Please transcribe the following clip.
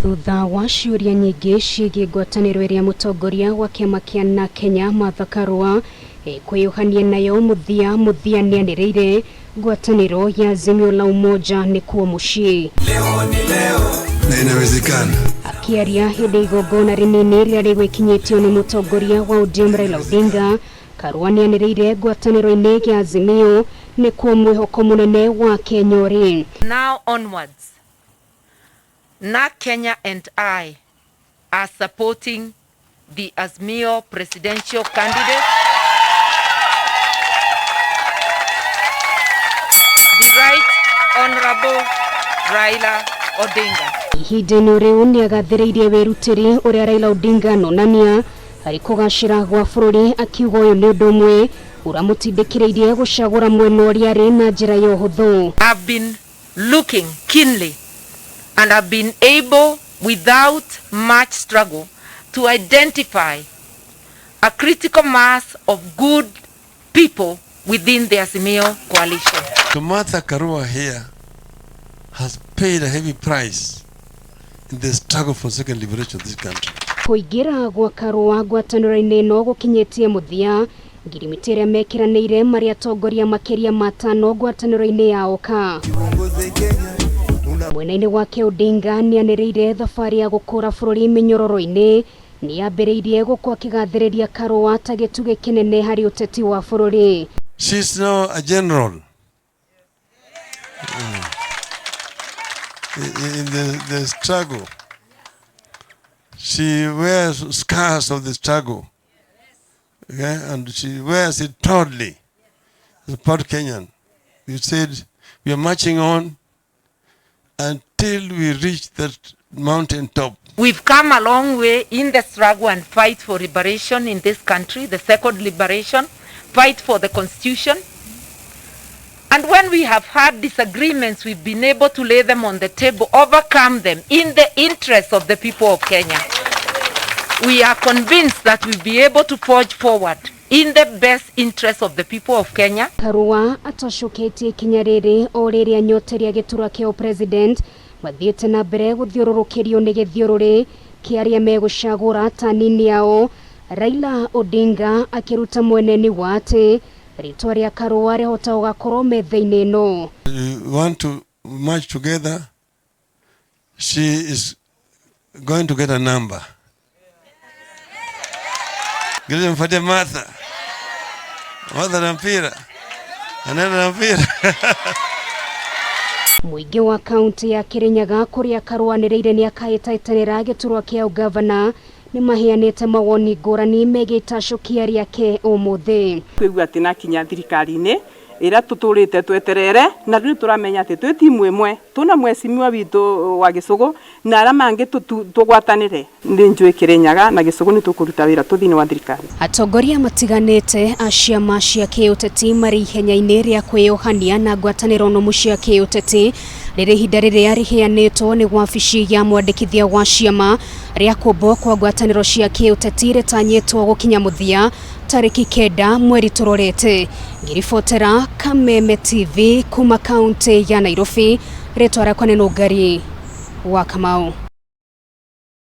Thutha wa ciũria nyingĩ ciĩgiĩ ngwatanĩro ĩrĩa mũtongoria wa kĩama kĩa na Kenya Martha Karua ekwĩyohania nayo mũthia mũthia nĩanĩrĩire ngwatanĩro ya Azimio la Umoja nĩkuo mũciĩ. Na inawezekana. Akĩaria hĩndĩ igongona rĩnini rĩrĩa rĩgwĩkinyĩtio nĩ mũtongoria wa ODM Raila Odinga, Karua nĩanĩrĩire ngwatanĩro-inĩ ya Azimio nĩkuo mwĩhoko mũnene wa Kenya ũrĩ. Now onwards, NARC Kenya and I are supporting the Azimio presidential candidate, the Right Honorable Raila Odinga. Ihinda-inĩ rĩu nĩagathĩrĩirie wĩrutĩri ũrĩa Raila Odinga anonania harĩ kũgacĩra gwa bũrũri, akiuga ũyũ nĩ ũndũ ũmwe ũramũtindĩkĩrĩirie gũcagũra mwena ũrĩa arĩ na njĩra ya ũhũthũ. I've been looking keenly and I've been able, without much struggle, to identify a critical mass of good people within the Azimio coalition. So Martha Karua here has paid a heavy price in the struggle for second liberation of this country. Kũingĩra gwa Karua ngwatanĩro-inĩ ĩno gũkinyĩtie mũthia ngirimiti ĩrĩa mekĩranĩire marĩ atongoria makĩria matano ngwatanĩro-inĩ ya OKA. Mwena-inĩ wake Odinga nĩanĩrĩire thabarĩ ya gũkũra bũrũri mĩnyororo-inĩ nĩambĩrĩirie gũkũ akĩgathĩrĩria Karua ta gĩtugĩ kĩnene harĩ ũteti wa bũrũri. She's now a general. In the struggle. She wears scars of the struggle. Okay? And she wears it proudly. As a proud Kenyan. We said we are marching on until we reach that mountain top. We've come a long way in the struggle and fight for liberation in this country, the second liberation, fight for the constitution. And when we have had disagreements, we've been able to lay them on the table, overcome them in the interest of the people of Kenya. We are convinced that we'll be able to forge forward in the best interest of the people of Kenya. Karua atacoketie ikinya rĩrĩ o rĩrĩa nyoteria gĩturwa kĩa president mathiĩte na mbere gũthiũrũrũkĩrio nĩ gĩthiũrũrĩ kĩa arĩa megũcagũra ta nini ao. Raila Odinga akĩruta mweneni wa atĩ rĩtwa rĩa Karua rĩhota gũgakorwo metha-inĩ ĩno. We want to march together. She is going to get a number. Gile mfuate Martha. Martha na mpira. Anaenda na mpira. Mũingĩ wa kaunti ya Kirinyaga kũrĩa Karua anĩrĩire nĩakahĩtahĩtanĩra gĩturwa kĩa ũgavana nĩmaheanĩte mawoni ngũrani megiĩ itacũkia rĩake ũmũthĩ. Twĩgua atĩ nakinya thirikari-inĩ ĩrĩa tũtũrĩte tweterere na rĩu tũramenya atĩ twĩ timu ĩmwe tũna mwecimiwa witũ wa Gĩcũgũ na arĩa mangĩ tũgwatanĩre. Nĩ njũĩ Kĩrĩnyaga na Gĩcũgũ nĩ tũkũruta wĩra tũ thĩinĩ wa thirikari. Atongoria matiganĩte a ciama cia kĩũteti marĩ ihenya-inĩ rĩa kwĩyohania na ngwatanĩro nũmu cia kĩũteti rĩrĩ ihinda rĩrĩa rĩheanĩtwo nĩ wabici ya mwandĩkithia wa ciama rĩa kũmbwo kwa ngwatanĩro cia kĩũteti rĩtanyĩtwo gũkinya mũthia tarĩki 9 mweri tũrorete. Ngĩribotera Kameme TV kuma kaunti ya Nairobi, rĩtwa rĩakwa nĩ Nũngari wa Kamau.